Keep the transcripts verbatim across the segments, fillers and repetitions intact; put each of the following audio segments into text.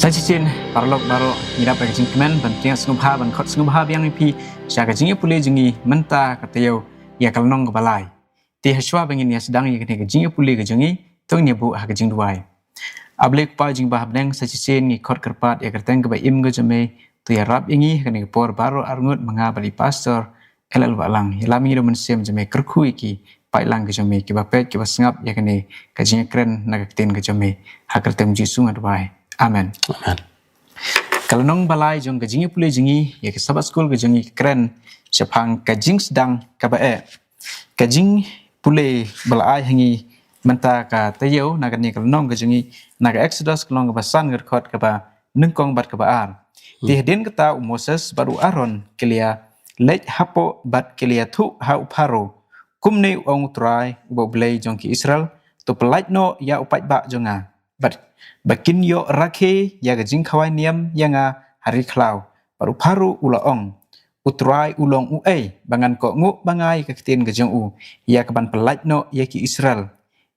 Sa shisien, paralok baroh, ngi dap da ka jingkmen ban pdiang sngewbha, ban khot sngewbha biang ïa phi sha ka jingïapule jong ngi mynta ka taïew, ïa ka lynnong kaba lai. Te hashwa ba ngin ïa sdang ïa kane ka jingïapule ka jong ngi, to ngin ïa buh ha ka jingduwai. A Blei Kpa jong ngi ba ha bneng, sa shisien ngi khot kyrpad ïa ka kyrteng kaba im ka jong me, to ïarap ïa ngi ha kane ka por baroh arngut ma nga bad i Pastor L L Wahlang. Ïalam ïa ngi da u Mynsiem jong me, kyrkhu ïa ki paidlang ka jong me, kiba peit kiba sngap ïa kane ka jingïakren na ka ktien ka jong me. Ha ka kyrteng Jisu nga duwai. Amen. Amen. Ka lynnong ba lai jong ka jingïapule jong ngi ïa ka Sabbath School ka jong ngi ka kren shaphang ka jingsdang kaba eh. Ka jingpule ba la ai ha ngi mynta ka taïew na kane ka lynnong ka jong ngi, na ka Exodus ka lynnong kaba san, ka dkhot kaba nyngkong bad kaba ar. Te hadien kata u Moses bad u Aaron ki la leit hapoh bad ki la ïathuh ha u Pharaoh, kumne u ong u Trai uba U Blei jong ki Israel, to pyllait noh ïa u paidbah jong nga, bad ba kin ïoh rakhe ïa ka jingkhawai niam ïa nga ha ri khlaw. Bad u Pharaoh u la ong, u Trai u long uei ba ngan kohnguh ba nga ïa ka ktien ka jong u, ïa kaban pyllait noh ïa ki Israel?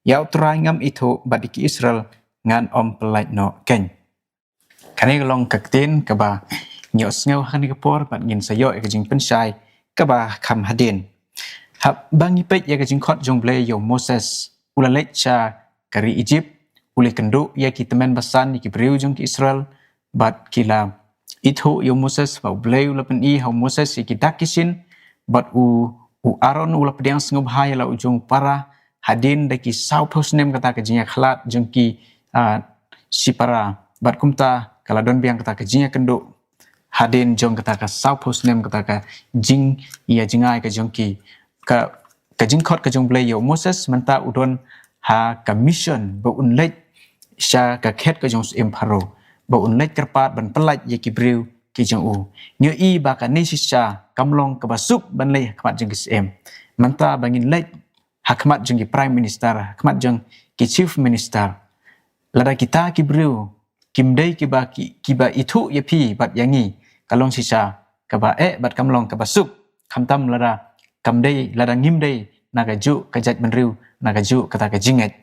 Ïa u Trai ngam ithuh, bad ïa ki Israel ngan ym pyllait noh keiñ. Kane ka long ka ktien kaba ngi ïohsngew ha kane ka por, bad ngin sa ïoh ïa ka jingpynshai kaba kham hadien. Haba ngi peit ïa ka jingkhot jong U Blei ïa u Moses, u la leit sha ka ri Egypt, u la kynduh ïa ki tymmen basan ïa ki briew jong ki Israel, bad ki la ithuh ïa u Moses, ba U Blei u la pyni ha u Moses ïa ki dak ki shin, bad u, u Aaron u la pdiang sngewbha ïa la u jong u para, hadien da ki sawphew snem kata ka jingïakhlad jong ki, ah, shipara, bad kumta ka la don biang kata ka jingïakynduh hadien jong kata ka sawphew snem kata ka jingïajngai ka jong ki. Ka, ka jingkhot ka jong U Blei ïa u Moses mynta u don ha ka mission ba un leit sha ka khet ka jong u syiem Pharaoh, ba un leit kyrpad ban pyllait ïa ki briew ki jong u. Ngi ïohi ba kane shisha kam long kaba suk ban leit ha khmat jong ki syiem. Mynta ba ngin leit ha khmat jong ki Prime Minister, ha khmat jong ki Chief Minister, lada kita ki briew kim dei kiba, ki, kiba ithuh ïa phi bad ïa ngi, ka long shisha kaba eh bad kam long kaba suk, khamtam lada kam dei, lada ngim dei na kajuh ka jaitbynriew, na kajuh kata ka jingngeit.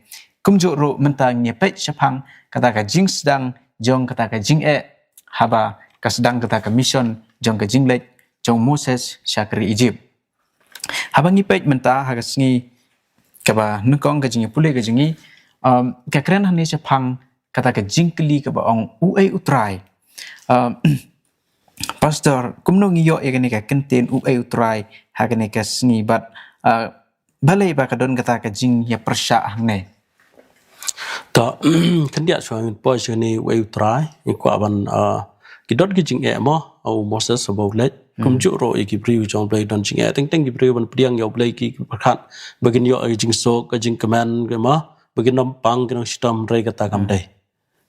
Kumjuh ruh mynta ngi peit shaphang kata ka jingsdang jong kata ka jingeh, haba ka sdang kata ka mission jong ka jingleit jong u Moses sha ka ri Egypt. Haba ngi peit mynta ha ka sngi kaba nyngkong ka jingïapule ka jong ngi, um, ka kren hangne shaphang kata ka jingkylli kaba ong, uei u Trai? Um, Pastor, kumno ngi ïoh ïa kane ka kyntien uei u Trai ha kane ka sngi, bad, uh, balei ba ka don kata ka jingïapyrshah hangne? To, khyndiat shuwa ngin poi sha kane uei u Trai, ngi kwah ban, ah, ki don ki jingeh mo, ah, u Moses haba u leit. Kumjuh ruh ïa ki briew jong U Blei don jingeh, teng teng ki briew ban pdiang ïa U Blei ki, ki pyrkhat ba kin ïoh ïa ka jingsuk, ka jingkmen, ka mo, ba kin ym pang, kin ym shitom, hynrei kata kam dei.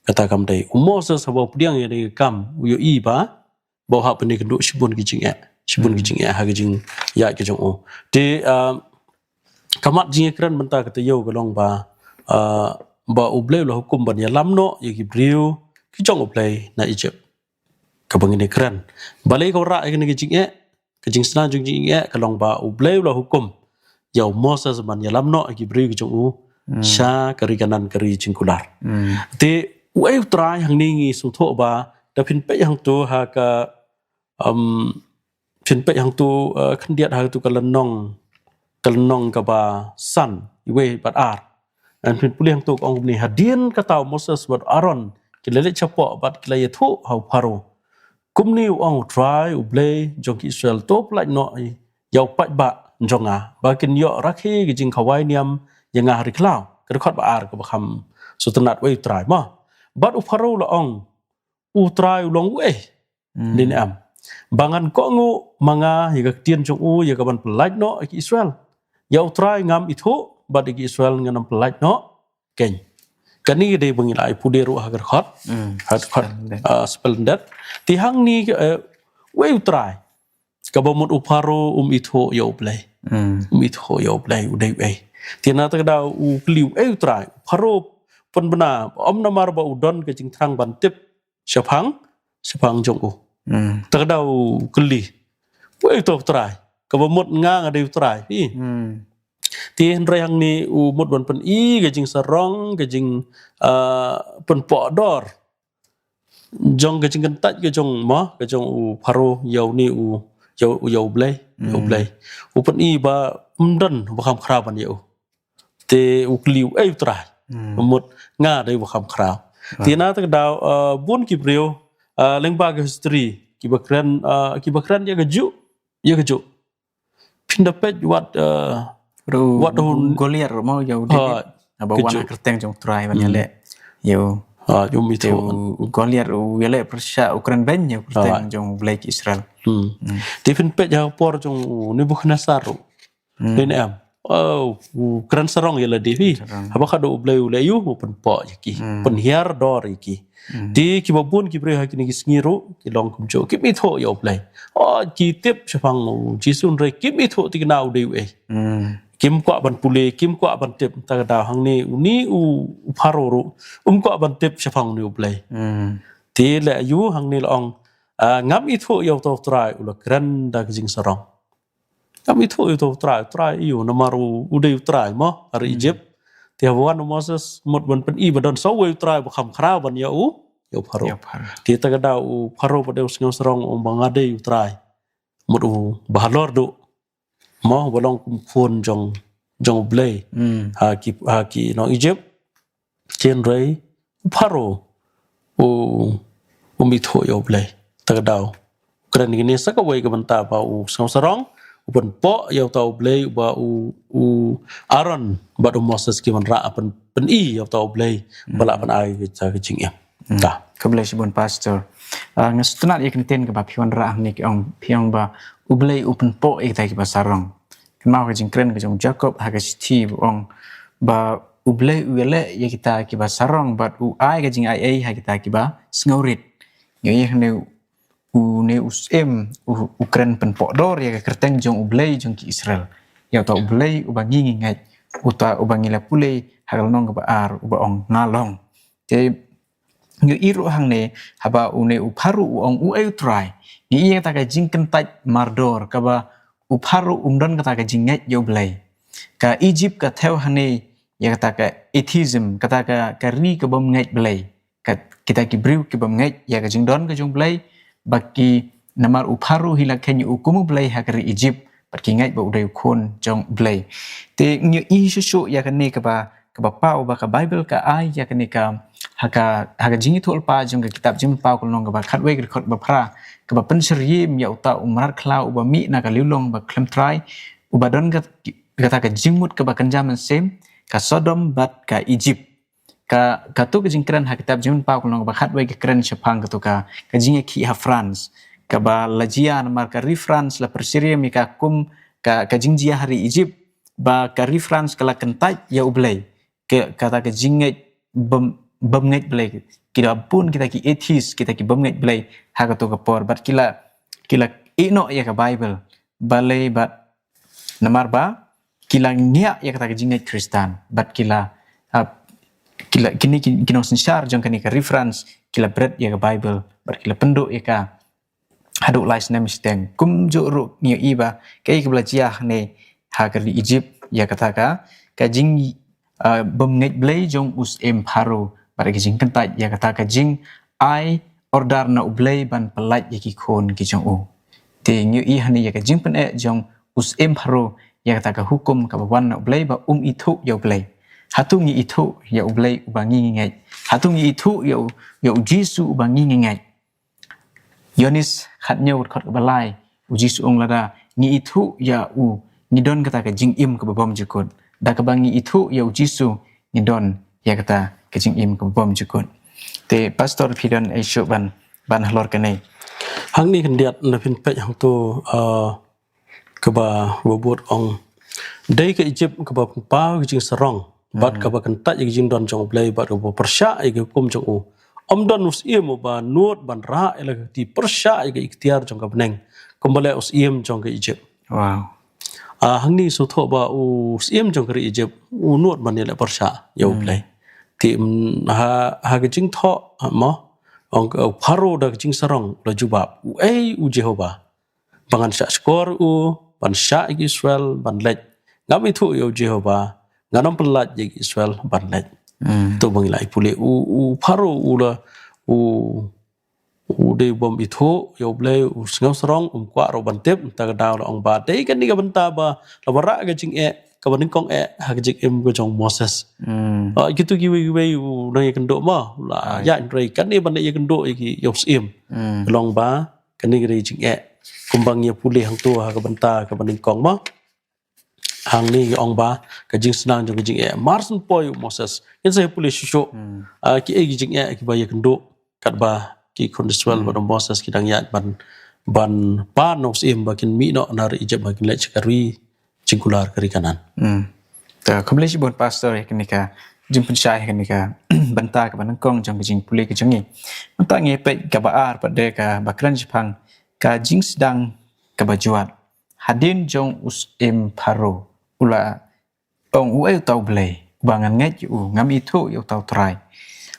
Kata kam dei. U Moses haba u pdiang ïa kane ka kam, u ïohi ba ba u hap ban ïakynduh shibun ki jingeh. Shibun ki jingeh ha ka jingïaid ka jong u. Te, ah, ka mat jingïakren mynta ka taïew ka long ba, ah, ba U Blei u la hukum ban ïalam noh ïa ki briew ki jong U Blei na Egypt. Kaba ngin ïakren, balei ka wanrah ïa kane ka jingeh, ka jingsna jong jingeh ka long ba U Blei u la hukum ïa u Moses ban ïalam noh ïa ki briew ki jong u sha ka ri Kanaan, ka ri jingkular. Te uei u Trai hangne, ngi sngewthuh ba da phin peit hangto ha ka, um, phin peit hangto, uh, khyndiat hangto ka lynnong, ka lynnong kaba san, iwei bad ar. Ngan phin pule hangto, ka ong kumne, hadien kata u Moses bad Aaron ki la leit shapoh bad ki la ïathuh ha u Pharaoh, kumne u ong u Trai U Blei jong ki Israel, to pyllait noh ïa u paidbah jong nga, ba kin ïoh rakhe ka jingkhawai niam ïa nga ha ri khlaw. Ka dkhot ba ar kaba kham sngewtynnat, uei u Trai mo. Bad u Pharaoh u la ong, u Trai u long uei? Dei ne em ba ngan kohnguh ma nga ïa ka ktien jong u ïa kaban pyllait noh ïa ki Israel? Ïa u Trai ngam ithuh, bad ïa ki Israel ngan ym pyllait noh keiñ. Kane ka dei ba ngi la ai pule ruh ha ka dkhot, ha ka dkhot, ah, spel ndet. Te hangne, eh, uei u Trai? Kaba mut u Pharaoh um ithuh ïa U Blei. Um ithuh ïa U Blei, u dei uei? Te na kata ka daw u kylli, uei u Trai? U Pharaoh pynbna, ym namar ba u don ka jingthrang ban tip shaphang, shaphang jong u. Kata ka daw u kylli, uei uto u Trai? Kaba mut nga nga dei u Trai, hi. Te hynrei hangne u mut ban pyni ka jingsarong, ka jing, ah, pynpohdor. jong ka jingkyntait ka jong ma, ka jong u Pharaoh ïa une u, ïa u, ïa u Blei, ïa u Blei. U pyni ba ym don ba kham khraw ban ïa u. Te u kylli u, ei u Trai. Mut nga dei ba kham khraw. Te na ta ka daw, uh, bun ki briew, uh, lyngba ka history, kiba kren, uh, kiba kren ïa ka juk, ïa ka juk. Phin da peit wat, uh, wat hun Goliath ruh mo ïa u David. Haba wan ha kyrteng jong u Trai ban ïaleh. Ïa u. Ha, um ithuh. U Goliath u ïaleh pyrshah u kren beiñ ïa u kyrteng jong u Blei ki Israel. Te phin peit ha ka por jong u Nebuchadnezzar ruh. Dei ne em. Oh, u kren sarong ïa lade hi. Haba khadduh u Blei u leh ïa u, u pynpoh ïa ki. Pynhiar dor ïa ki. Te kiba bun ki briew ha kine ki sngi ruh, ki long kumjuh, kim ithuh ïa u Blei. Oh, ki tip shaphang u Jisu hynrei kim ithuh te kane u dei u ei. Kim kwah ban pule, kim kwah ban tip, ta ka daw hangne une u, u Pharaoh ruh, um kwah ban tip shaphang une u Blei. Te leh ïa u hangne la ong, ah, ngam ithuh ïa uta u Trai, u la kren da ka jingsarong. Ngam ithuh ïa uta u Trai, u Trai ïa u, namar u, u dei u Trai mo, ha ri Egypt. Te haba wan u Moses, mut ban pyni ba don sa uwei u Trai ba kham khraw ban ïa u, ïa u Pharaoh. Te ta ka daw u Pharaoh pat dei u sngew sarong, u ong ba nga dei u Trai. Mut u ba halor duh. Mo, ba long kum khun jong, jong u Blei. Ha ki, ha ki nong Egypt. Hynrei u Pharaoh u, um ithuh ïa u Blei. Ta ka daw. Kren kine sa kawei ka bynta ba u sngew sarong, u pynpoh ïa uta u Blei, ba u, u Aaron bad u Moses ki wanrah pyn, pyni ïa uta u Blei, ba lah ban ai kita ka jingim. Khublei shibun Pastor. Ah, nga sngewtynnat ïa ka ktien kaba phi wanrah hangne, ki ong, phi ong ba u Blei u pynpoh ïa kita kiba sarong. Kynmaw ka jingkren ka jong u Jakob ha ka shithi ba ong ba u Blei u ïaleh ïa kita kiba sarong bad u ai ka jingaiei ha kita kiba sngewrit. Ngi ïohi hangne une u syiem u, u kren pynpoh dor ïa ka kyrteng jong u Blei jong ki Israel. Ïa uta u Blei uba ngi ngi ngeit, uta uba ngi la pule ha ka lynnong kaba ar uba ong nga long. Te ngi ïohi ruh hangne haba une u Pharaoh u ong uei u Trai. Ngi ïohi ïa kata ka jingkyntait mardor kaba u Pharaoh um don kata ka jingngeit ïa u Blei. Ka Egypt ka thew hangne ïa kata ka atheism, kata ka, ka ri kabym ngeit Blei. Ka, kita ki briew kibym ngeit ïa ka jingdon ka jong u Blei, ba ki namar u Pharaoh hi la kheiñ ïa u kum u Blei ha ka ri Egypt, bad ki ngeit ba u dei u khun jong u Blei. Te ngi ïohi shuh shuh ïa kane kaba, kaba paw ba ka Baibl ka ai ïa kane ka, ha ka, ha ka Jingïathuhlypa jong ka kitab Jingpynpaw ka lynnong kaba khatwei ka dkhot ba phra, kaba pynshyriem ïa uta u mrad khlaw uba mih na ka liwlong ba khlem trai, uba don ka, kata ka jingmut kaba kynja mynsiem, ka Sodom bad ka Egypt. Ka, kato ka jingkren ha kitab Jingpynpaw ka lynnong kaba khatwei ka kren shaphang kato ka, ka jingïakhih ha France. Kaba la jia namar ka ri France la pyrshyriem ïa ka kum ka, ka jingjia ha ri Egypt. Ba ka ri France ka la kyntait ïa u Blei. Ka, kata ka jingngeit bym, bym ngeit Blei. Ki la bun kita ki atheist, kita ki bym ngeit Blei ha kato ka por. Bad ki la, ki la ïehnoh ïa ka Baibl. Balei bad namar ba ki la ngiah ïa kata ka jingngeit Khristan bad ki la, ah, ki la, kine ki, ki nongsynshar jong kane ka ri France ki la bret ïa ka Baibl bad ki la pynduh ïa ka haduh lai snem shiteng. Kumjuh ruh ngi ïohi ba kaei kaba la jia hangne ha ka ri Egypt ïa kata ka, ka jing, ah, bym ngeit Blei jong u syiem Pharaoh bad ka jingkyntait ïa kata ka jingai order na u Blei ban pyllait ïa ki khun ki jong u. Te ngi ïohi hangne ïa ka jingpyneh jong u syiem Pharaoh ïa kata ka hukum kaba wan na u Blei ba um ithuh ïa u Blei. Hato ngi ithuh ïa u Blei uba ngi ngi ngeit? Hato ngi ithuh ïa u, ïa u Jisu uba ngi ngi ngeit? Ïoannis khathynñiew dkhot kaba lai, u Jisu u ong lada ngi ithuh ïa u, ngi don kata ka jingim kaba bymjukut. Da kaba ngi ithuh ïa u Jisu, ngi don ïa kata ka jingim kaba bymjukut. Te Pastor phi don ei shuh ban, ban halor kane. Hangne khyndiat na phin peit hangto, ah, kaba, ba bud ong. Dei ka Egypt kaba pynpaw ka jingsarong. Bad kaba kyntait ïa ka jingdon jong u Blei, bad kaba pyrshah ïa ka hukum jong u. Ym don u syiem uba nud ban rah ïa la ka kti pyrshah ïa ka iktiar jong ka bneng. Kumba leh u syiem jong ka Egypt. Wow. Ah, hangne sngewthuh ba u syiem jong ka ri Egypt, u nud ban ïaleh pyrshah ïa u Blei. Te, mm, ha, ha ka jingthoh, ha, mo, ong, u Pharaoh da ka jingsarong, la jubab. Uei u Jehobah. Ba ngan shah shkor u, ban shah ïa ki Israel, ban leit. Ngam ithuh ïa u Jehobah, ngan ym pyllait ïa ki Israel, ban leit. To ba ngi la ïa pule u, u Pharaoh u la, u, u dei bym ithuh ïa U Blei, u sngewsarong, um kwah ruh ban tip. Nangta ka daw la ong ba dei kane ka bynta ba la wanrah ka jingeh kaba nyngkong eh ha ka jingim ka jong Moses. Hmm. Ah, kito kiwei kiwei u nang ïakynduh mo, la Ah, ïa hynrei kane ban ïakynduh ïa ki, ïa u syiem. Hmm. Ka long ba kane ka dei jingeh kumba ngi ïa pule hangto ha ka bynta kaba nyngkong mo. Hangne ngi ong ba ka jingsdang jong ka jingeh mar syn poi u Moses. Ngin sa ïa pule shuh shuh. Hmm. Ah, kiei ki jingeh kiba ïakynduh katba ki khun Israel bad u Moses ki dang ïaid ban, ban pan na u syiem ba kin mih noh na ri Egypt ba kin leit sha ka ri jingkular, ka ri Kanaan. Hmm. Te khublei shibun pastor ïa kane ka jingpynshai ïa kane ka bynta kaba nyngkong jong ka jingpule ka jong ngi. Mynta ngi peit kaba ar pat de kaba kren shaphang ka jingsdang kaba jwat. Hadien jong u syiem Pharaoh u la ong, uei uta U Blei uba ngan ngeit ïa u, ngam ithuh ïa uta U Trai.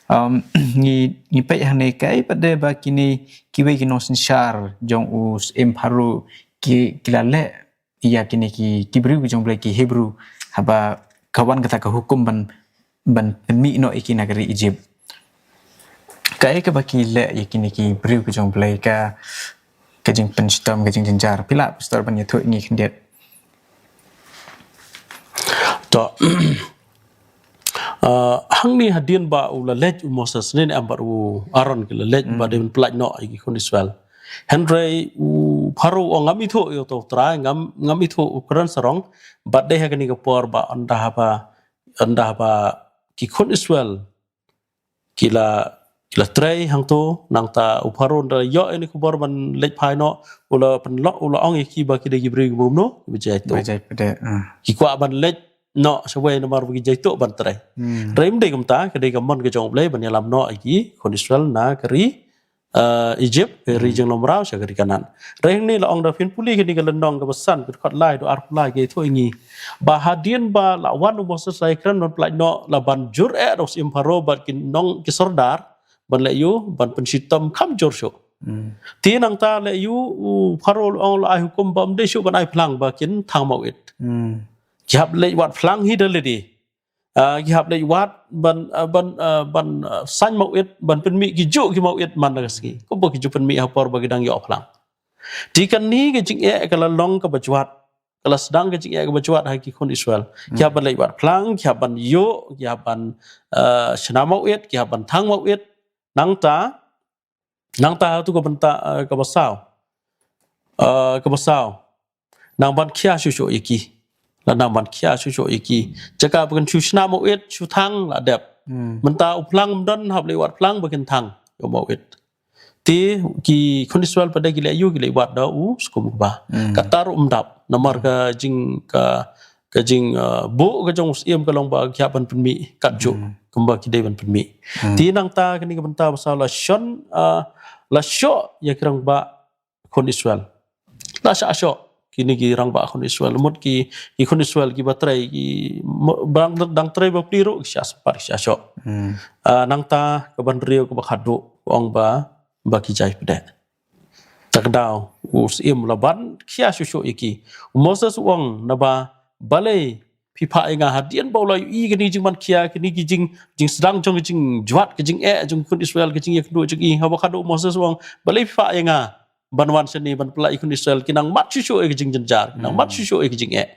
Um, ngi, ngi peit hangne kaei pat de ba kine kiwei ki nongsynshar jong u syiem Pharaoh ki, ki la leh ïa kine ki, ki briew ki jong U Blei, ki Hebru, haba ka wan kata ka hukum ban, ban pynmih noh ïa ki na ka ri Egypt. Kaei kaba ki leh ïa kine ki briew ki jong U Blei, ka, ka jingpynshitom, ka jingjynjar? Phi lah pastor ban ïathuh ïa ngi khyndiat? To, ah, hangne hadien ba u la leit u Moses ne em bad u Aaron ki la leit ba dei ban pyllait noh ïa ki khun Israel. Hynrei u Pharaoh u ong, ngam ithuh ïa uta U Trai, ngam, ngam ithuh, u kren sarong. Bad dei ha kane ka por ba ynda haba, ynda haba ki khun Israel ki la, ki la trei hangto, nangta u Pharaoh ynda ïoh ïa kane ka khubor ban leit phai noh, u la pynlong, u la ong ïa ki ba ki dei ki briew kiba kumno, kiba jai tuh. Ba jai pat de. Ah. Ki kwah ban leit noh shawei namar ba ki jai tuh ban trei. Hmm. Hynrei ym dei kumta, ka dei ka mon ka jong U Blei ban ïalam noh ïa ki khun Israel na ka ri, eh, Egypt, ka ri jinglong mraw sha ka ri Kanaan. Hynrei hangne la ong, da phin pule kane ka lynnong kaba san, ka dkhot lai haduh arphew lai, ka ïathuh ïa ngi ba hadien ba la wan u Moses, la ïakren ban pyllait noh, la ban jur eh da u syiem Pharaoh bad ki nong, ki sordar, ban leh ïa u ban pynshitom kham jur shuh. Hmm. Te nangta leh ïa u, u Pharaoh u la ong, la ai hukum ba ym dei shuh ban ai phlang ba kin thang mawit. Hmm. Ki hap leit wad phlang hi da lade. Ah, ki hap leit wad ban, ah, ban, ah, ban, ah, saiñ mawit, ban pynmih ki juh ki mawit man la ka sngi, kumba ki ju pynmih ha por ba ki dang ïoh phlang. Te kane ka jingeh ka la long kaba jwat, ka la sdang ka jingeh kaba jwat ha ki khun Israel. Ki hap ban leit wad phlang, ki hap ban ïuh, ki hap ban, ah, shna mawit, ki hap ban thang mawit. Nangta, nangta ha tu ka bynta, ah, kaba saw. Ah, kaba saw. Nang ban khia shuh shuh ïa ki. La nang ban khia shuh shuh ïa ki. Jaka ba kin shu shna mawit, shu thang, la dep. Hmm. Mynta u phlang ym don, hap leit wad phlang ba kin thang ïa u mawit. Te ki khun Israel pat de ki leh ïa u, ki leit wad da u skum kba. Hmm. Kata ruh ym dap. Namar ka jing, ka, ka jing, ah, buh ka jong u syiem ka long ba ki hap ban pynmih kat juh. Kumba ki dei ban pynmih. Te nangta kane ka bynta ba saw la shon, ah, la shoh ïa ki rangbah khun Israel. La shah shoh kine ki rangbah khun Israel. Mut ki, ki khun Israel kiba trei, ki mo-, ba dang, dang trei bapli ruh ki shah sympat, ki shah shoh. Hmm. Ah, nangta kaba hynriew, kaba khatduh, ka ong ba, ba ki jai pat de. Ta ka daw u syiem la ban khia shuh shuh ïa ki. U Moses u ong, naba balei phi phah ïa nga? Hadien ba u la ïohi kine ki jingban khia, kine ki jing, jingsdang jong ka jingjwat, ka jingeh jong ki khun Israel, ka jingïakynduh jong ki. Haba khatduh u Moses u ong, balei phi phah ïa nga ban wan shane ban pyllait ïa ki khun Israel? Ki nang mad shuh shuh ïa ka jingjynjar, ki nang mad shuh shuh ïa ka jingeh.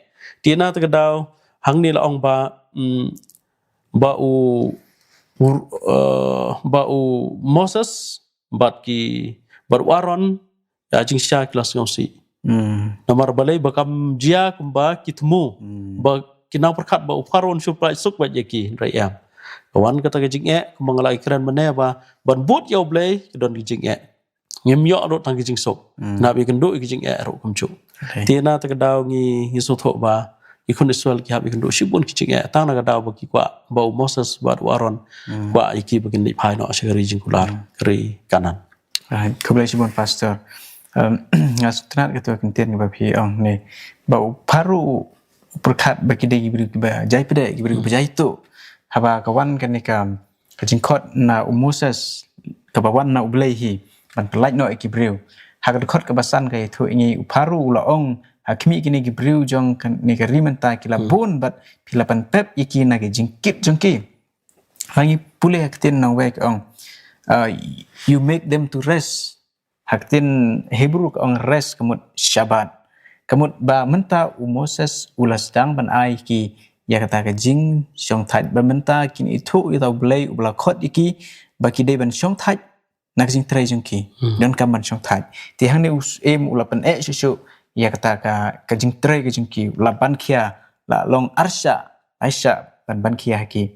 Te na ta ka daw hangne la ong ba, mm, ba u, u, eh, ba u Moses bad ki, bad u Aaron, ïa jingshisha ki la sngewsih. Hmm. Namar balei? Ba kam jia kumba ki thmu. Ba ki nang pyrkhat ba u Pharaoh un shu pyllait suk beit ïa ki, hynrei em. Ka wan kata ka jingeh, kumba nga la ïakren mynne ba ban bud ïa U Blei ka don ka jingeh. Ngim ïoh ruh tang ka jingsuk. Naba ïakynduh ïa ka jingeh ruh kumjuh. Te na ta ka daw ngi, ngi sngewthuh ba ki khun Israel ki hap ïakynduh shibun ki jingeh. Tang na ka daw ba ki kwah, ba u Moses bad u Aaron kwah ïa ki ba kin leit phai noh sha ka ri jingkular, ka ri Kanaan. Right. Khublei shibun, Pastor. Um, nga sngewtynnat katto katne ktien kaba phi ong ne, ba u Pharaoh u pyrkhat ba ki dei ki briew kiba jai pdeng, ki briew kiba jai tuh. Haba ka wan kane ka, ka jingkhot na u Moses kaba wan na U Blei hi ban pyllait noh ïa ki briew. Ha ka dkhot kaba san ka ïathuh ïa ngi, u Pharaoh u la ong ha khmih, kine ki briew jong kane ka ri mynta ki la bun bad phi la pynpep ïa ki na ki jingkit jong ki. Ngi pule ha ka ktien nongwei ka ong, Uh, you make them to rest. Ha ka ktien Hebrew ka ong rest ka mut Shabbat. Ka mut ba mynta u Moses u la sdang ban ai ki ïa kata ka jingshongthait, ba mynta kin ithuh ïa uta u Blei uba la khot ïa ki ba ki dei ban shongthait na ka jingtrei jong ki. Hmm. Donkam ban shongthait. Te hangne u syiem u la pyneh shuh shuh ïa kata ka, ka jingtrei ka jong ki, u la ban khia, la long arshah, arshah ban ban khia ha ki.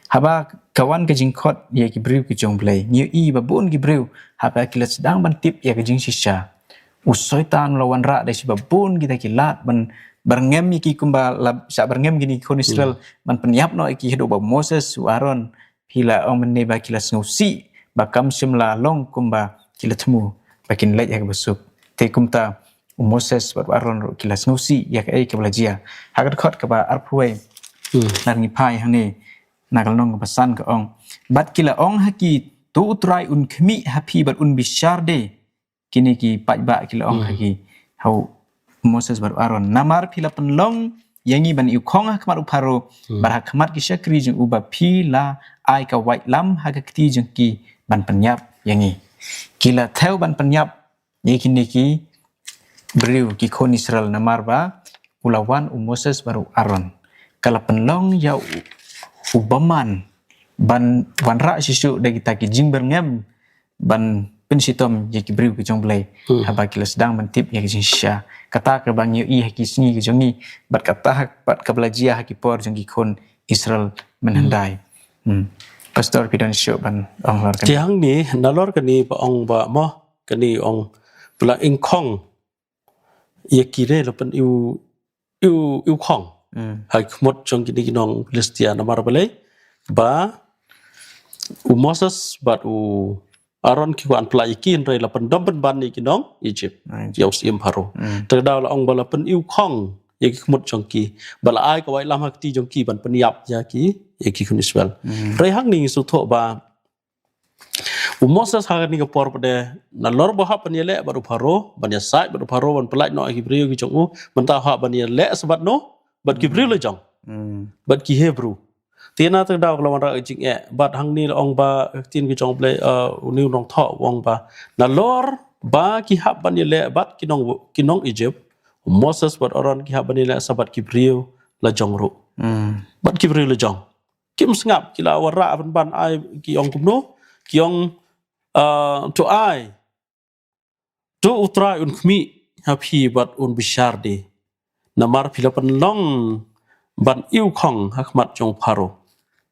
Haba ka wan ka jingkhot ïa ki briew ki jong U Blei, ngi ïohi ba bun ki briew haba ki la sdang ban tip ïa ka jingshisha, u Soitan u la wanrah da shi ba bun kita ki lad ban byrngem ïa ki, kumba la shah byrngem kine ki khun Israel, hmm, ban pynïap noh ïa ki, haduh ba Moses, u Aaron, phi la ong mynne ba ki la sngewsih ba kam shym la long kumba ki la thmu ba kin leit ha kaba suk. Te kumta u Moses bad u Aaron ruh ki la sngewsih ïa kaei kaba la jia. Ha ka dkhot kaba arphew wei, hmm, lada ngi phai hangne na ka lynnong kaba san ka ong, bad ki la ong ha ki, to U Trai un khmih ha phi bad un bishar de. Kine ki paidbah ki la ong ha ki, ha u Moses bad u Aaron, namar phi la pynlong ïa ngi ban iwkhong ha khmat u Pharaoh, hmm, bad ha khmat ki shakri jong u, ba phi la ai ka waitlam ha ka kti jong ki ban pynïap ïa ngi. Ki la thew ban pynïap ïa kine ki briew, ki khun Israel, namar ba u la wan u Moses bad u Aaron. Ka la pynlong ïa u, u bymman ban wanrah shisha da kita ki jingbyrngem ban pynshitom ïa ki briew ki jong U Blei. Hmm. Haba ki la sdang ban tip ïa ki jingshisha. Kata kaba ngi ïohi ha ki sngi ki jong ngi, bad kata ha, bad kaba la jia ha ki por jong ki khun Israel mynhyndai. Hmm. Pastor, phi don shuh ban ong halor kane? Te hangne, nalor kane ba ong ba mo, kane ong ba la iwkhong ïa ki, re la pyniw, iw, iwkhong, hmm, ha khmat jong kine ki nong Philistia, namar balei? Ba u Moses bad u Aaron ki wan pynlait ïa ki, hynrei la pyndom pynban ïa ki nong Egypt, ah, Egypt, ïa u syiem Pharaoh. Hmm. Te ka daw la ong ba la pyniwkhong ïa ki khmat jong ki, ba la ai ka waitlam ha kti jong ki ban pynïap ïa ki, ïa ki khun Israel. Hmm. Hynrei hangne ngi sngewthuh ba u Moses ha kane ka por pat de, nalor ba hap ban ïaleh bad u Pharaoh, ban ïasaid bad u Pharaoh, ban pynlait noh ïa ki briew ki jong u, mynta hap ban ïaleh sa bad no, bad ki briew la jong, hmm, bad ki Hebru. Te na kata ka daw ka la wanrah ka jingeh, bad hangne la ong ba ka ktien ka jong U Blei, eh, une u nongthoh u ong ba, nalor ba ki hap ban ïaleh bad ki nong, ki nong Egypt, u Moses bad Aaron ki hap ban ïaleh sa bad ki briew la jong ruh. Hmm. Bad ki briew la jong. Kim sngap, ki la wanrah pynban, ai ki ong kumno, ki ong, ah, to ai, to U Trai un khmih ha phi bad un bishar de. Namar phi la pynlong ban iwkhong ha khmat jong u Pharaoh.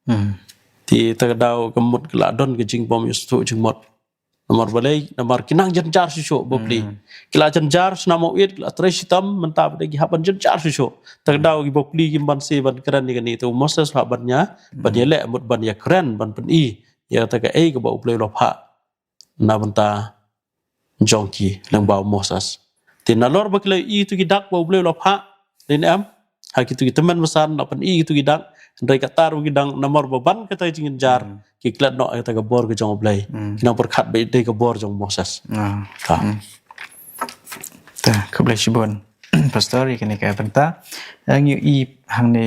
Hmm. Te kata ka daw ka mut ka la don ka jingbym ïasngewthuh jingmut. Namar balei, namar ki nang jynjar shuh shuh bapli. Hmm. Ki la jynjar sha na Mawit, ki la trei shitom, mynta pat de ki hap ban jynjar shuh shuh. Kata ka daw ki bapli kim banse ban kren ïa kane, te u Moses hap ban ïa, ban ïaleh, mut ban ïakren, ban pyni ïa kata kaei kaba U Blei u la phah na bynta jong ki lyngba u Moses. Te nalor ba ki la ïohi ïa kito ki dak ba U Blei u la phah, dei ne em, ha kito ki tymmen basan la pyni ïa kito ki dak, hynrei kata ruh ki dang namar ba ban kata ka jingjynjar, hmm, ki klet noh ïa kata ka bor ka jong U Blei. Hmm. Ki nang pyrkhat ba dei ka bor jong u Moses. Ah. Ta. Hmm. Ta, khublei shibun Pastor ïa kane ka bynta. Ngi ïohi hangne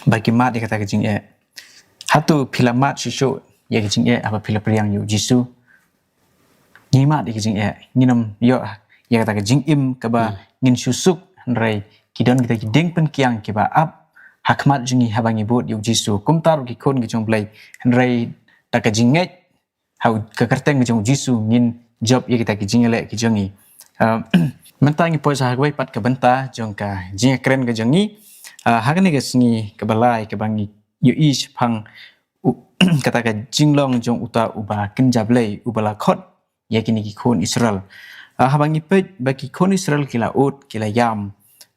ba ki mad ïa kata ka jingeh. Hato phi la mad shuh shuh ïa ka jingeh haba phi la pdiang ïa u Jisu? Ngi mad ïa ka jingeh, ngim ïoh ïa kata ka jingim kaba, hmm, ngin shu suk, hynrei ki don kita ki diengpyngkiang kiba ap ha khmat jong ngi haba ngi bud ïa u Jisu. Kumta ruh ki khun ki jong U Blei, hynrei da ka jingngeit ha u, ka kyrteng ka jong u Jisu ngin jop ïa kita ki jingïaleh ki jong ngi. Ah, mynta ngi poi sha kawei pat ka bynta jong ka jingïakren ka jong ngi. Ah, ha kane ka sngi kaba lai kaba ngi ïohi shaphang u, kata ka jinglong jong uta uba kynja Blei, uba la khot ïa kine ki khun Israel. Ah, haba ngi peit ba ki khun Israel ki la ud, ki la ïam.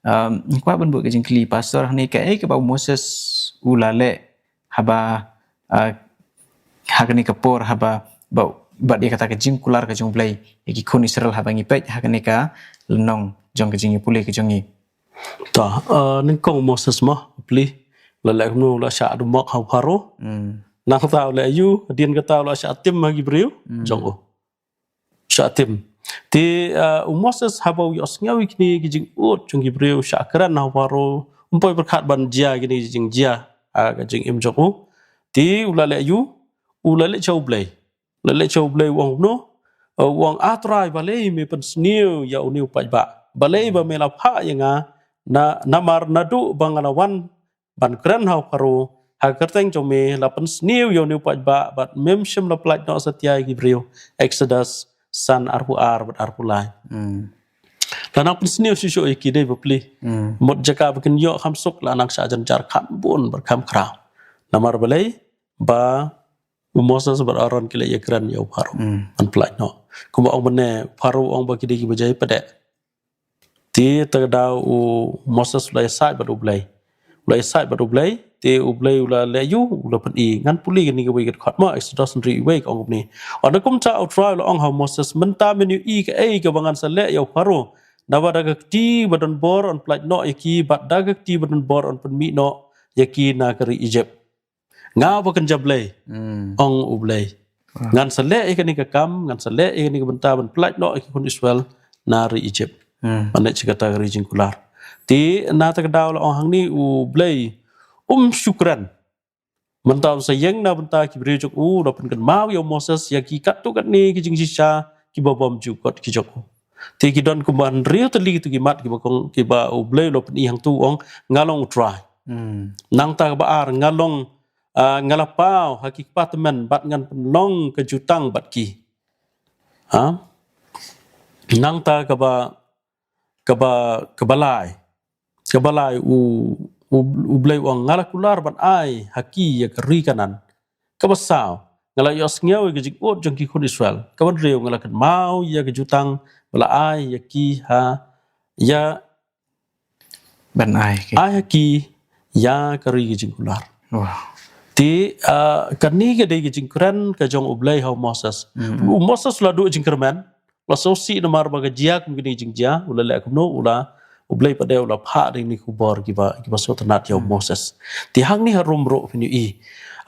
Ah, ngi kwah ban buh ka jingkylli, Pastor, hangne kaei kaba u Moses u la leh haba, ah, ha kane ka por haba, ba, bad ïa kata ka jingkular ka jong U Blei ïa ki khun Israel haba ngi peit ha kane ka lynnong jong ka jingïapule ka jong ngi. Ta, ah, nyngkong u Moses mo, bapli, la leh kumno, la shah dumok ha u Pharaoh. Hmm. Nangta u leh aiu, hadien kata u la shah tim ha ki briew, hmm, jong u. Shah tim. Te, ah, u Moses haba u ïohsngew ïa kine ki jingud jong ki briew, shah kren ha u Pharaoh, um poi pyrkhat ban jia kine ki jingjia, ah, ka jingim jong u. Te u la leh aiu, u la leit sha U Blei. La leit sha U Blei u ong kumno? U ong, A Trai, balei me pynsniew ïa une u paidbah? Balei ba me la phah ïa nga, na, namar naduh ba nga la wan ban kren ha u Pharaoh ha ka kyrteng jong me, la pynsniew ïa une u paidbah bad mem shym la pyllait noh satia ïa ki briew. Exodus san, arphew ar bad arphew lai. Hmm. La nang pynsniew shuh shuh ïa ki, dei bapli. Hmm. Mut jaka ba kin ïoh kham suk la nang shah jynjar kham bun bad kham khraw. Namar balei? Ba u Moses bad Aaron ki la ïakren ïa u Pharaoh. Hmm. Ban pyllait noh. Kumba ong mynne, Pharaoh ong ba ki dei kiba jai pdeng. Te ta ka daw u Moses u la ïasaid bad U Blei. U la ïasaid bad U Blei, te U Blei u la leh ïa u, u la pyni. Ngan pule kane kawei ka dkhot mo, Exodus hynriew wei ka ong kumne. Ynda kumta U Trai u la ong ha u Moses, mynta men ïohi kaei kaba ngan sa leh ïa u Pharaoh. Naba da ka kti ba don bor yn pyllait noh ïa ki, bad da ka kti ba don bor yn pynmih noh ïa ki na ka ri Egypt. Nga ba kynja Blei, hmm, ong U Blei. Ah. Ngan sa leh ïa kane ka kam, ngan sa leh ïa kane ka bynta ban pyllait noh ïa ki khun Israel na ri Egypt. Hmm. Ban leit sha kata ka ri jingkular. Te na ta ka daw la ong hangne U Blei um shu kren. Mynta um sa ïeng na bynta ki briew jong u, u la pynkynmaw ïa u Moses ïa ki katto katne ki jingshisha kiba bym ju kot ki jong u. Te ki don kumba hynriew tylli kitu ki mat kiba kong, kiba U Blei u la pyni hangtu, u ong, nga long U Trai. Hmm. Nangta kaba ar, nga long, ah, nga la paw ha ki kpa tymmen bad ngan pynlong ka jutang bad ki. Ha? Nangta kaba, kaba, kaba lai. Kaba lai u, u, U Blei u ong, nga la kular ban ai ha ki ïa ka ri Kanaan. Kaba saw, nga la ïohsngew ïa ka jingud jong ki khun Israel. Kaba hynriew, nga la kynmaw ïa ka jutang ba la ai ïa ki ha, ïa ban ai ki, ai ha ki ïa ka ri ka jingkular. Wow. Te, ah, kane ka dei ka jingkren ka jong U Blei ha u Moses. Mm. U Moses u la duh jingkyrmen, u la sngewsih namar ba ka jia kum kine ki jingjia, u la leh kumno, u la, U Blei pat de u la phah da kine ki khubor kiba, kiba sngewtynnat ïa u, hmm, Moses. Te hangne harum ruh phin ïohi,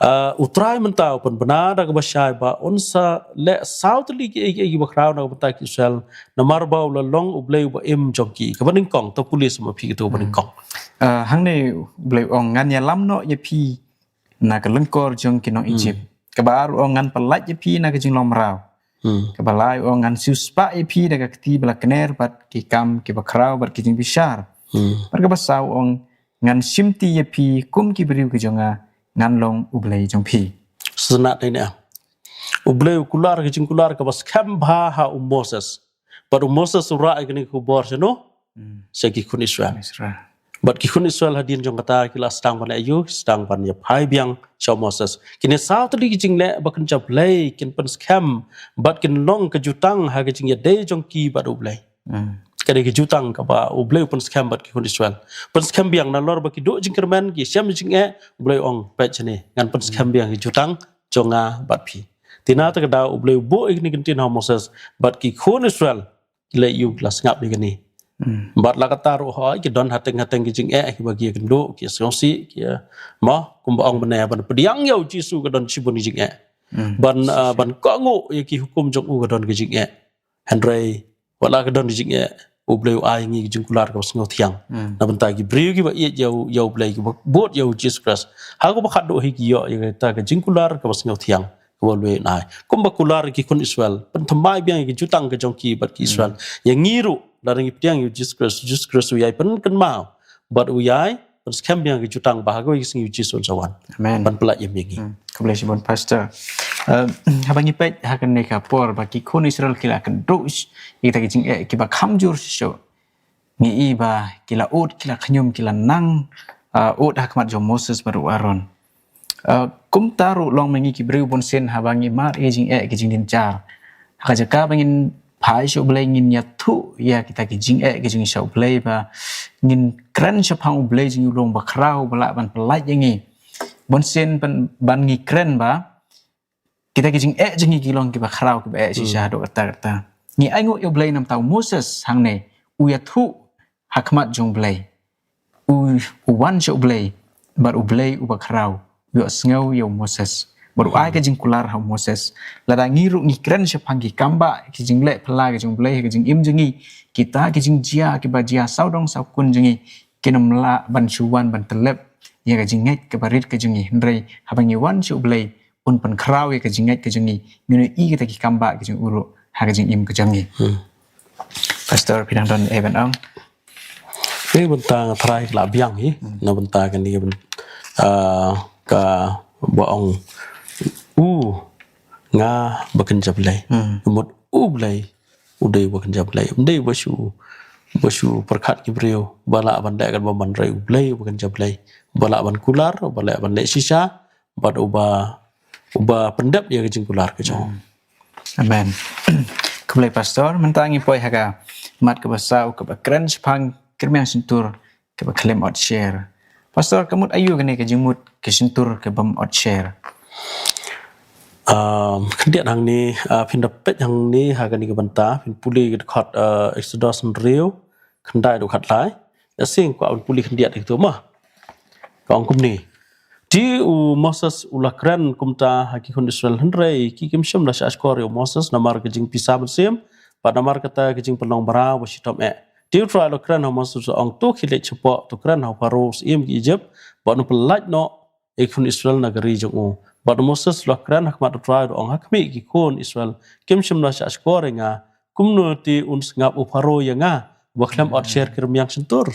ah, U Trai mynta u pynbna da kaba shai ba un sa leh saw tylli kiei kiei kiba khraw na ka bynta ki Israel, namar ba u la long U Blei uba im jong ki. Kaba nyngkong, to pule sa ma phi katu kaba, hmm, nyngkong. Ah, hangne U Blei u ong, ngan ïalam noh ïa phi na ka lyngkor jong ki nong, hmm, Egypt. Kaba ar u ong, ngan pyllait ïa phi na ka jinglong mraw. Hmm. Kaba lai u ong, ngan siewspah ïa phi da ka kti ba la kner bad ki kam kiba khraw bad ki jingbishar. Hmm. Bad kaba saw u ong, ngan shimti ïa phi kum ki briew ki jong nga, ngan long U Blei jong phi. Sngewtynnat ïa kane. U Blei u kular ka jingkular kaba skhem bha ha u Moses. Bad u Moses u rah ïa kane ka khubor shano? Hmm. Sha ki khun Israel. Israel. Bad ki khun Israel hadien jong kata ki la sdang ban ïa, sdang ban ïa phai biang sha u Moses. Kine saw tylli ki jingleh ba kynja Blei kin pynskhem bad kin long ka jutang ha ka jingïadei jong ki bad U Blei. Hmm. Ka dei ka jutang kaba U Blei u pynskhem bad ki khun Israel. Pynskhem biang nalor ba ki duh jingkyrmen, ki shem jingeh, U Blei u ong, peit shane, ngan pynskhem, hmm, biang ka jutang jong nga bad phi. Te na ta ka daw U Blei u buh ïa kine ki ktien ha u Moses bad ki khun Israel ki la ïohi, ki la sngap ïa kane. Hmm. Bad la katta ruh hooid ki don hateng hateng ki jingeh kiba ki ïakynduh, ki ïasngewsih, ki ïa, mo, kumba ong mynne, ban pdiang ïa u Jisu ka don shibun ki jingeh. Hmm. Ban, ah, ban kohnguh ïa ki hukum jong u ka don ki jingeh. Hynrei wat la ka don ki jingeh, U Blei u ai ngi ki jingkular kaba sngewthiang. Hmm. Na bynta ki briew kiba ïeit ïa u, ïa U Blei, kiba bud ïa u Jisu Khrist, ha kaba khatduh hi ki ïoh ïa kata ka jingkular kaba sngewthiang kaba U Blei un ai. Kumba kular ki khun Israel, pynthymmai biang ïa ki jutang ka jong ki bad ki Israel. Hmm. Ïa ngi ruh, lada ngi pdiang ïa u Jisu Khrist, u Jisu Khrist u ïai pynkynmaw bad u ïai pynskhem biang ïa ki jutang ba ha kawei ka sngi u Jisu un sa wan. Amen. Ban pyllait ïa ngi. Hmm. Khublei shibun, Pastor. Eh, haba ngi peit ha kane ka por ba ki khun Israel ki la kynduh ïa kita ki jingeh kiba kham jur shisha. Ngi i ba ki la ud, ki la khñium, ki la nang, ah, ud ha khmat jong u Moses bad u Aaron. Ah, kumta ruh long ma ngi ki briew bunsien, haba ngi mad ïa ki jingeh ki jingjynjar, ha ka jaka ba ngin phai sha U Blei, ngin ïathuh ïa kita ki jingeh ki jong ngi sha U Blei, ba ngin kren shaphang U Blei jong ngi, u long ba khraw, ba lah ban pyllait ïa ngi. Bunsien ban, ban ngi kren ba kita ki jingeh jong ngi ki long kiba khraw, kiba eh shisha, hmm, haduh katta katta. Ngi ainguh ïa U Blei namar u Moses hangne u ïathuh ha khmat jong U Blei. U, u wan sha U Blei bad U Blei uba khraw u ïohsngew ïa u Moses bad u ai ka jingkular ha u Moses. Lada ngi ruh ngi kren shaphang ki kambah, ki jingleh phylla ki jong U Blei ha ka jingim jong ngi, kita ki jingjia kiba jia sawdong sawkun jong ngi, kin ym lah ban shu wan ban tyllep ïa ka jingngeit kaba rit ka jong ngi. Hynrei haba ngi wan sha U Blei, un pynkhraw ïa ka jingngeit ka jong ngi, ngin ïohi kata ki kambah ka jong u ruh ha ka jingim ka jong ngi. Pastor, phi dang don ei ban ong? Te bynta nga trai ka la biang hi na bynta kane ka byn-, ah, kaba ong u nga ba kynja Blei. Mut u Blei u dei ba kynja Blei. Um dei ba shu, ba shu pyrkhat ki briew ba lah ban dei kan ba man rei u Blei ba kynja Blei. Ba lah ban kular, ba lah ban leh shisha, bad uba, uba pyndep ïa ka jingkular ka jong. Amen. Khublei Pastor, mynta ngi poi ha ka mat kaba saw kaba kren shaphang ki rmiang shyntur kaba khlem ot sher. Pastor, ka mut aïu kane ka jingmut ka shyntur kaba ym ot sher? Um, khyndiat hangne, uh, phin da peit hangne ha kane ka bynta, phin pule ka dkhot, uh, Exodus hynriew, khyndai haduh khatlai. Ïa sing kwah ban pule khyndiat ïa kito ma. Ka ong kumne. Te u Moses u la kren kumta ha ki khun Israel hynrei ki kim shym la shah shkor ïa u Moses namar ka jingpisa mynsiem, bad namar kata ka jingpynlong mraw ba shitom eh. Te u Trai u la kren ha u Moses u ong to khie leit shapoh, to kren ha u Pharaoh u syiem ki Egypt, bad un pynlait noh ïa ki khun Israel na ka ri jong u. Bad u Moses u la kren ha khmat u Trai u ong ha khmih ki khun Israel kim shym la shah shkor ïa nga, kumno te un sngap u Pharaoh ïa nga ba khlem ot sher ki rmiang shyntur.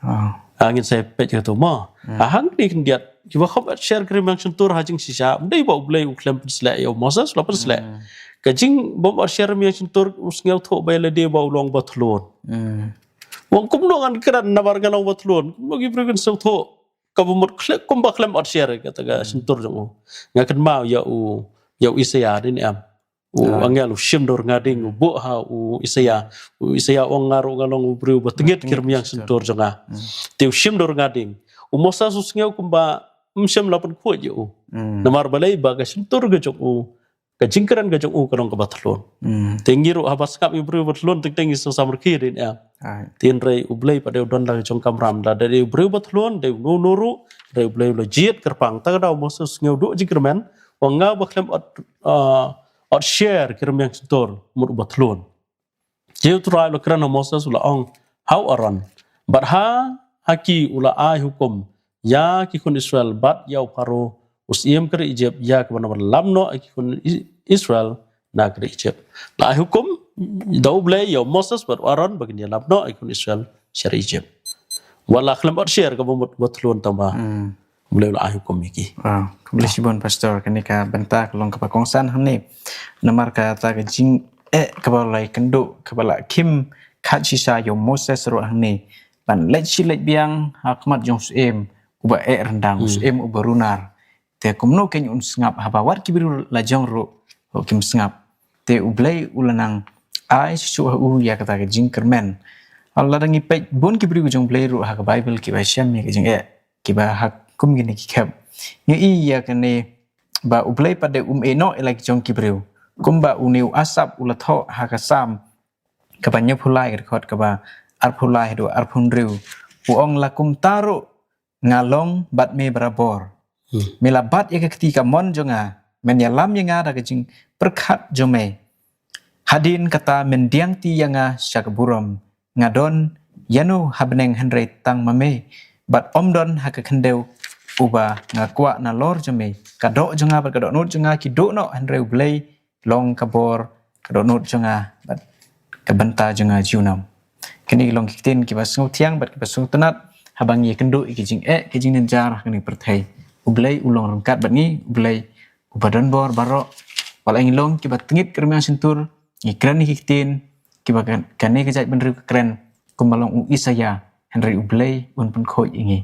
Ah, ngin sa peit ïa kato ma. Ah, hangne khyndiat kiba khlem ot sher ki rmiang shyntur ha jingshisha, ym dei ba u Blei u khlem pynsleh ïa u Moses, u la pynsleh. Ka jing bym ot sher rmiang shyntur u sngewthuh ba ïa lade ba u long ba thlun. Ong kumno ngan kren namar nga long ba thlun. Kumno ki briew kin sngewthuh kaba mut khlem, kumba khlem ot sher kata ka shyntur jong u. Nga kynmaw ïa u, ïa u Isaïah dei ne em. U angel u shim da u rnga ding, u buh ha u Isaïah. U Isaïah u ong nga ruh nga long u briew ba tngit ki rmiang shyntur jong nga. Te u shim da u rnga ding. U Moses u sngew kumba ym shym la pynkhuid ïa u. Namar balei ba ka shyntur ka jong u, ka jingkren ka jong u ka long kaba thlun. Te ngi ruh haba sngap ïa u briew ba thlun teng teng ngi sngewsam rkhie dei ne em. Te hynrei u Blei pat dei u don la ka jong ka kamram, lada dei u briew ba thlun, dei uno uno ruh, hynrei u Blei u la jied kyrpang. Ta ka daw u Moses u sngew duh jingkyrmen, u ong nga ba khlem ot, ah, ot sher ki rmiang shyntur, mut u ba thlun. Te u Trai u la kren ha u Moses u la ong, ha u Aaron bad ha, ha ki u la ai hukum ïa ki khun Israel bad ïa u Pharaoh u syiem ka ri Egypt ïa kaba nang ban lam noh ïa ki khun I-, Israel na ka ri Egypt. La ai hukum da u Blei ïa u Moses bad u Aaron ba kin ïalam noh ïa ki khun Israel sha ri Egypt. Wat la khlem ot sher kaba mut ba thlun tang ba u Blei u la ai hukum ïa ki. Wow, khublei shibun Pastor, kane ka bynta ka long kaba kongsan hangne. Namar kata ka jingeh kaba la ïakynduh kaba la khim khat shisha ïa u Moses ruh hangne ban leit shi leit biang ha khmat jong u syiem uba eh ryndang, u syiem uba runar. Te kumno kein un sngap haba wat ki briew la jong ruh kim sngap. Te u Blei u la nang ai shuh shuh ha u ïa kata ka jingkyrmen. Lada ngi peit bun ki briew jong u Blei ruh ha ka Baibl kiba shem ïa ka jingeh, kiba ha kum kine ki khep. Ngi i ïa kane ba u Blei pat de um ïehnoh ïa la ki jong ki briew. Kumba une u Asaph u la thoh ha ka Salm kaba hynñiewphew lai, ka dkhot kaba arphew lai haduh arphew hynriew. U ong la kumta ruh nga long bad me barabor. Me la bat ïa ka kti kamon jong nga, men ïalam ïa nga da ka jingpyrkhat jong me. Hadien kata men diang ti ïa nga sha ka burom. Nga don ïano ha bneng hynrei tang ma me, bad ym don ha ka khyndew uba nga kwah nalor jong me. Ka doh jong nga bad ka dohnud jong nga ki duh noh, hynrei u Blei long ka bor, ka dohnud jong nga bad ka bynta jong nga junom. Kine ki long ki ktien kiba sngewthiang bad kiba sngewtynnat haba ngi ïakynduh ïa ki jingeh ki jingjynjar ha kane ka pyrthei. U Blei u long ryngkat bad ngi, u Blei uba don bor baroh. Wat la ngi long kiba tngit ki rmiang shyntur, ngi kren ïa ki ktien kiba kan-, kane ka jaitbynriew ka kren kumba long u Isaïah, hynrei u Blei un pynkhuid ïa ngi,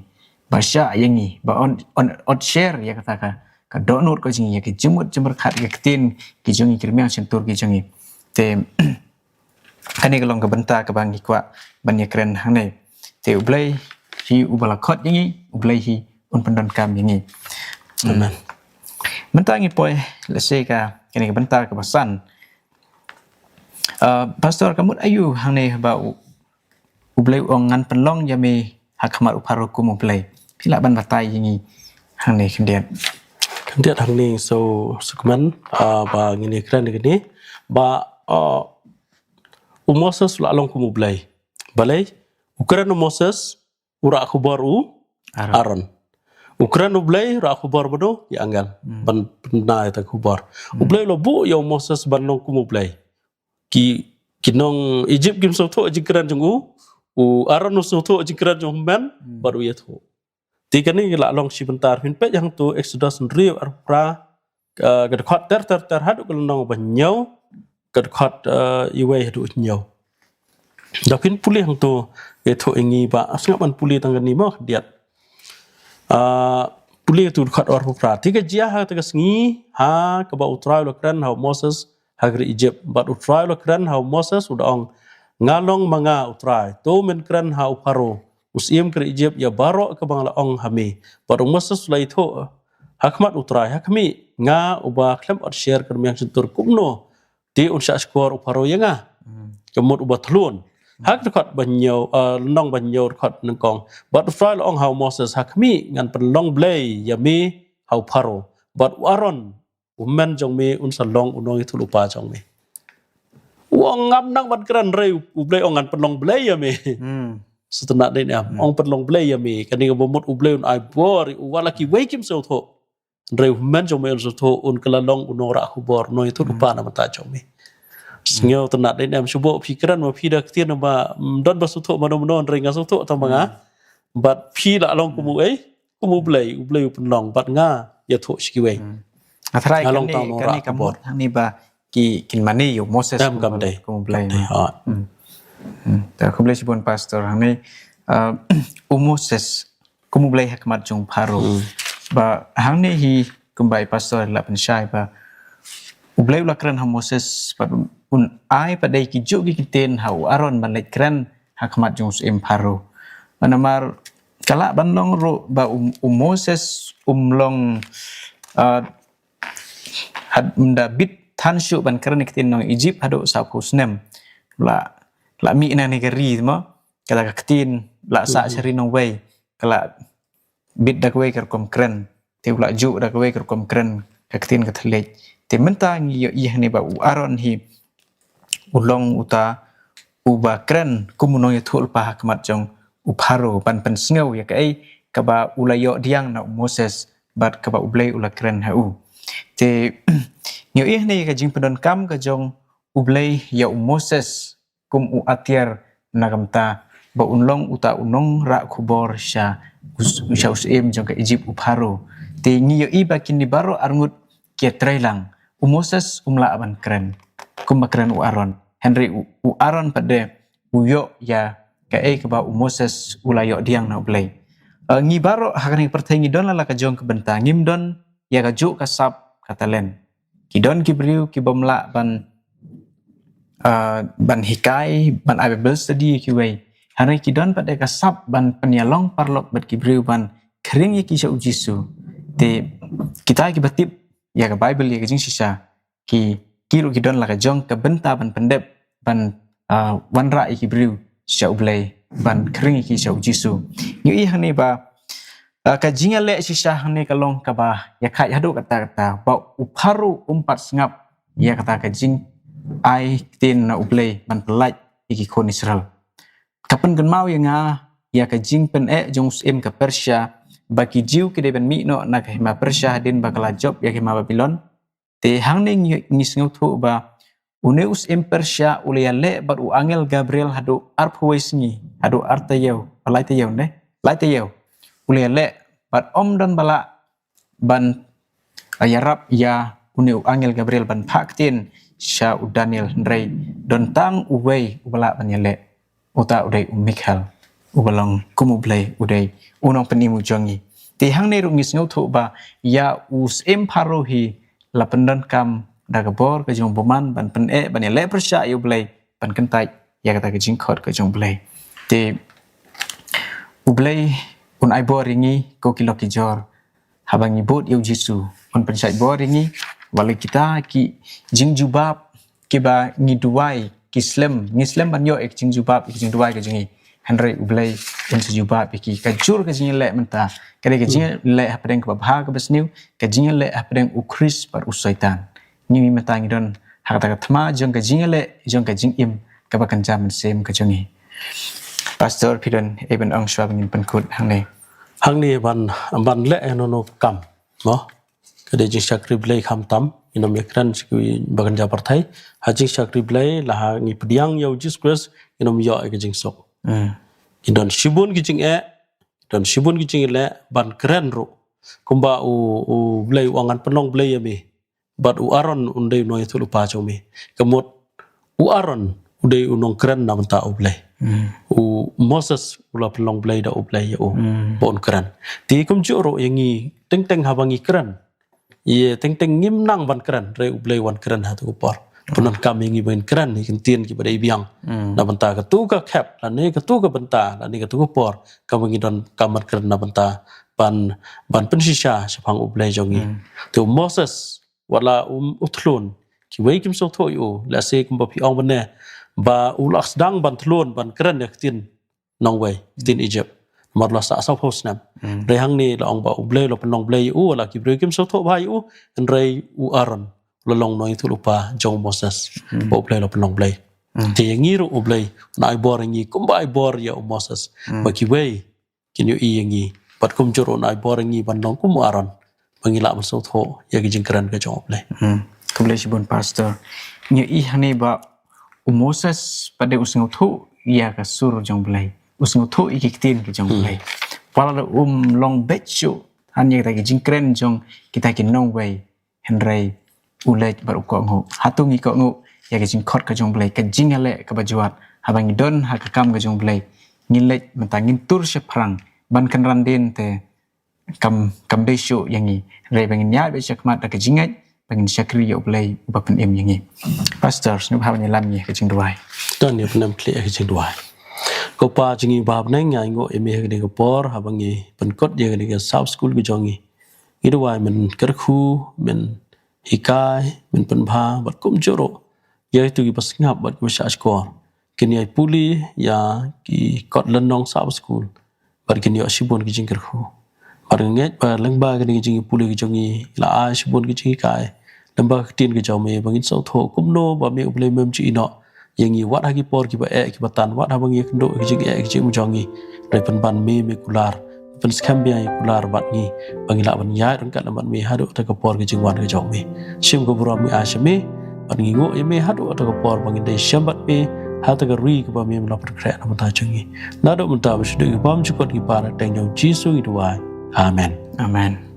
ba shah ïa ngi ba un, un ot sher ïa kata ka, ka dohnud ka jong ngi, ïa ka jingmut jingpyrkhat, ïa ka ktien ki jong ngi, ki rmiang shyntur ki jong ngi. Te kane ka long ka bynta kaba ngi kwah ban ïakren hangne. Te u Blei hi uba la khot ïa ngi, u Blei hi un pyndonkam ïa ngi. Amen. Mynta ngi poi lehse ka, kane ka bynta kaba san. Ah, Pastor, ka mut aïu hangne ba u, u Blei u ong ngan pynlong ïa me ha khmat u Pharaoh kum u Blei? Phi lah ban batai ïa ngi hangne khyndiat? Khyndiat hangne so sukmen, ah, ba ngin ïakren ïa kane ba, ah, u Moses u la long kum u Blei. Balei? U kren u Moses, u rah khubor u Aaron. Aaron. U kren U Blei, rah khubor bad u, ïa angel. Hmm. Ban pynbna ïa ka khubor. Hmm. U Blei u la buh ïa u Moses ban long kum U Blei. Ki, ki nong Egypt kim sngewthuh jingkren jong u, u Aaron u sngewthuh jingkren jong u hynmen, hmm, bad u ïathuh. Te kane ka la long shi bynta, phin peit hangto Exodus hynriew arphew phra, eh, ka dkhot ter ter ter haduh ka lynnong ba hynñiew, ka dkhot, eh, iwei haduh hynñiew. Da phin pule hangto, ïathuh ïa ngi ba, sngap ban pule tang kane mo khyndiat. Ah, pule tu dkhot arphew phra. Te ka jia ha kata ka sngi, ha kaba U Trai u la kren ha u Moses ha ka ri Egypt. Bad U Trai u la kren ha u Moses u da ong, nga long ma nga U Trai. To men kren ha u Pharaoh, u syiem ka ri Egypt, ïa baroh kaba nga la ong ha me. Bad u Moses u la ïathuh ha khmat U Trai, ha khmih, nga uba khlem ot sher ka rmiang shyntur kumno te un shah shkor u Pharaoh ïa nga. Hmm. Ka mut uba thlun. Ha ka dkhot ba hynñiew, eh, lynnong ba hynñiew dkhot nyngkong. Bad U Trai u la ong ha u Moses, ha khmih, ngan pynlong Blei ïa me ha u Pharaoh. Bad u Aaron, u hynmen jong me, un sa long u nongïathuhlypa jong me. U ong ngam nang ban kren, hynrei U Blei u ong ngan pynlong Blei ïa me. Hmm. Sngewtynnat dei ne em. Hmm. Ong pynlong Blei ïa me. Kane ka mut U Blei un ai bor, u wat la kiwei kim sngewthuh. Hynrei u hynmen jong me un sngewthuh, un kylla long u nongrah khubor, u nongïathuhlypa, hmm, na bynta jong me. Sngewtynnat dei ne em, shu buh phi kren ma phi da ka ktien ba, mm, don ba sngewthuh mano mano, hynrei nga sngewthuh tang ma nga. Hmm. Bad phi la long kum u, hmm, ei, kum U Blei, U Blei u pynlong, bad nga ïathuh sha kiwei. Hmm. Nga tharai nga long kane, tang u nongrah khubor. Kane ka mut hangne ba ki, kin mane ïa u Moses, em, kum, kam dei, kum U Blei, kam dei, ha. Hmm. Hmm. Te khublei shibun Pastor hangne, uh, u Moses kum U Blei ha khmat jong u Pharaoh. Hmm. Ba hangne hi kumba i Pastor la pynshai ba U Blei u la kren ha Moses, bad un ai pat de kijuh ki ktien ha u Aaron ban leit kren ha khmat jong u syiem Pharaoh. Namar ka lah ban long ruh ba u, u Moses um long, uh, had, um da bit than shuh ban kren ïa ki ktien nong Egypt haduh sawphew snem. La, la mih na ne ka ri mo. Kata ka ktien la sah, mhm, sha ri nongwei. Ka la bit da kawei ka rukom kren. Te u la juh da kawei ka rukom kren, ka ktien ka thylliej. Te mynta ngi ïohi hangne ba u Aaron hi u long uta uba kren kum u nongïathuhlypa ha khmat jong u Pharaoh ban pynsngew ïa kaei kaba u la ïoh pdiang na u Moses bad kaba U Blei u la kren ha u. Te ngi ïohi hangne ka jingpyndonkam ka jong U Blei ïa u Moses kum u atiar na ka bynta ba un long uta u nongrah khubor sha u, sha u syiem jong ka Egypt u Pharaoh. Te ngi ïohi ba kine baroh arngut ki ïatreilang. U Moses um lah ban kren kumba kren u Aaron. Hynrei u, u Aaron pat de u ïoh ïa kaei kaba u Moses u la ïoh pdiang na U Blei. Eh, ngi baroh ha kane ka pyrthei ngi don la la ka jong ka bynta, ngim don ïa kajuh ka sap ka talent. Ki don ki briew ki bym lah ban, ah, ban hikai, ban ai Bible study ïa kiwei. Hynrei ki don pat de ka sap ban pynïalong paralok bad ki briew ban khring ïa ki sha u Jisu. Te kita kiba tip ïa ka Bible, ïa ka jingshisha, ki, ki ruh ki don la ka jong ka bynta ban pyndep, ban, ah, wanrah ïa ki briew sha U Blei, ban khring ïa ki sha u Jisu. Ngi ïohi hangne ba, ah, ka jingïaleh shisha hangne ka long kaba ïakhaid haduh katta katta, ba u Pharaoh um pat sngap ïa kata ka jingai ktien na U Blei ban pyllait ïa ki khun Israel. Ka pynkynmaw ïa nga ïa ka jingpyneh jong u syiem ka Persia, ba ki Jiw ki dei ban mih noh na ka hima Persia hadien ba ka la jop ïa ka hima Babilon. Te hangne ngi, ngi sngewthuh ba une u syiem Persia u la ïaleh bad u angel Gabriel haduh arphew wei sngi, haduh ar taïew, lai taïew ne, lai taïew. U la ïaleh bad ym don ba lah ban, ah, ïarap ïa une u angel Gabriel ban phah ktien sha u Daniel, hynrei don tang uwei uba lah ban ïaleh. Uta u dei u Mikhael, uba long kum U Blei, u dei u nongpynim u jong ngi. Te hangne ruh ngi sngewthuh ba ïa u syiem Pharaoh hi la pyndonkam da ka bor ka jong u bymman ban pyneh, ban ïaleh pyrshah ïa U Blei, ban kyntait ïa kata ka jingkhot ka jong U Blei. Te U Blei un ai bor ïa ngi ko ki lok ki jor. Haba ngi bud ïa u Jisu, un pynshait bor ïa ngi, wat la kita ki jingjubab kiba ngi duwai, ki slem, ngi slem ban ïoh ïa ki jingjubab, ïa ki jingduwai ka jong ngi. Hynrei U Blei un sa jubab ïa ki. Ka jur ka jingïaleh mynta ka dei ka, hmm, jingïaleh hapdeng kaba bha kaba sniew, ka jingïaleh hapdeng u Khrist bad u Soitan. Ngi mynta ngi don ha kata ka thma jong ka jingïaleh, jong ka jingim kaba kynja mynsiem ka jong ngi. Pastor, phi don ei ban ong shuwa ba ngin pynkut hangne? Hangne ban, ban leh ïa no no kam, mo? Ka dei jingshakri Blei khamtam, ngin ym ïakren sha kiwei ba kynja pyrthei. Ha jingshakri Blei, la ha ngi pdiang ïa u Jisu Khrist, ngin ym ïoh ïa ka jingsuk. Hmm. Ngi don shibun ki jingeh, don shibun ki jingeh ban kren ruh. Kumba u, u Blei u ong ngan pynlong Blei ïa me. Bad u Aaron un dei u nongïathuhlypa jong me. Ka mut u Aaron u dei u nongkren na bynta u Blei. Hmm. U Moses u la pynlong Blei da u Blei ïa u. Hmm. Ba un kren. Te kumjuh ruh ïa ngi teng teng haba ngi kren. Ïa teng teng ngim nang ban kren, hynrei u Blei wan kren ha tu ka por. Pyndonkam ïa ngi ban kren ïa ki ktien kiba dei biang. Hmm. Na bynta katu ka khep, lane katu ka bynta, lane katu ka por, kaba ngi donkam ban kren na bynta ban, ban pynshisha shaphang u Blei jong ngi. Hmm. Te u Moses, wat la u, u thlun, kiwei kim sngewthuh ïa u, lehse kumba phi ong mynne, ba u la sdang ban thlun, ban kren ïa ka ktien nongwei, ktien Egypt. Namar u la sah sawphew snem. Hmm. Hynrei hangne la ong ba u Blei u la pynlong Blei ïa u, wat la ki briew kim sngewthuh bha ïa u, hynrei u Aaron u la long nongïathuhlypa jong u Moses. Hmm. Ba u Blei u la pynlong Blei. Hmm. Te ïa ngi ruh u Blei un ai bor ïa ngi kumba ai bor ïa u Moses. Hmm. Ba kiwei kin ïohi ïa ngi. Bad kumjuh ruh un ai bor ïa ngi ban long kum u Aaron. Ba ngin lah ban sngewthuh ïa ki jingkren ka jong u Blei. Hmm. Khublei shibun Pastor. Ngi ïohi hangne ba u Moses pat de u sngewthuh ïa ka sur jong u Blei. U sngewthuh ïa ki ktien ka jong u Blei. Hmm. Wat la um long beit shuh hangne ïa kita ki jingkren jong kita ki nongwei. Hynrei u leit bad u kohnguh. Hato ngi kohnguh ïa ka jingkhot ka jong u Blei, ka jingïaleh kaba jwat, haba ngi don ha ka kam ka jong u Blei. Ngi leit mynta ngin tur shaphrang ban kynran dien te kam, kam dei shuh ïa ngi. Hynrei ba ngin ïaid beit shakhmat da ka jingngeit, ba ngin shakri ïa u Blei uba pynim ïa ngi. Pastor, sngewbha ban ïalam ngi ha ka jingduwai. To ngin ïa pyndem khlieh ha ka jingduwai. Ko Pa jong ngi ba ha bneng, ngi ainguh ïa me ha kane ka por, haba ngi pynkut ïa kane ka Sabbath School ka jong ngi. Ngi duwai men kyrkhu, men hikai, men pynbha, bad kumjuh ruh ïa kito kiba sngap bad kiba shahshkor. Kin ïai pule ïa ki kot lynnong Sabbath School. Bad kin ïoh shibun ki jingkyrkhu. Bad nga ngeit ba lyngba kane ka jingpule ka jong ngi la ai shibun ki jinghikai. Lyngba ka ktien ka jong me ba ngin sngewthuh kumno ba me u Blei mem ju ïehnoh ïa ngi wat ha ki por kiba eh kiba tan, wat haba ngi ïakynduh ki jingeh ki jingem jong ngi. Hynrei pynban me, me kular, pynskhem biang ïa kular bad ngi ba ngin lah ban ïaid ryngkat lem bad me haduh kata ka por ka jingwan ka jong me. Shim ka burom ngi ai sha me, bad ngi nguh ïa me haduh kata ka por ba ngin dei shem bad me ha kata ka ri kaba me la pynkhreh na ka bynta jong ngi. Naduh mynta bad shaduh ki bymjukut, ngi pan ha ka kyrteng jong u Jisu ngi duwai. Amen. Amen.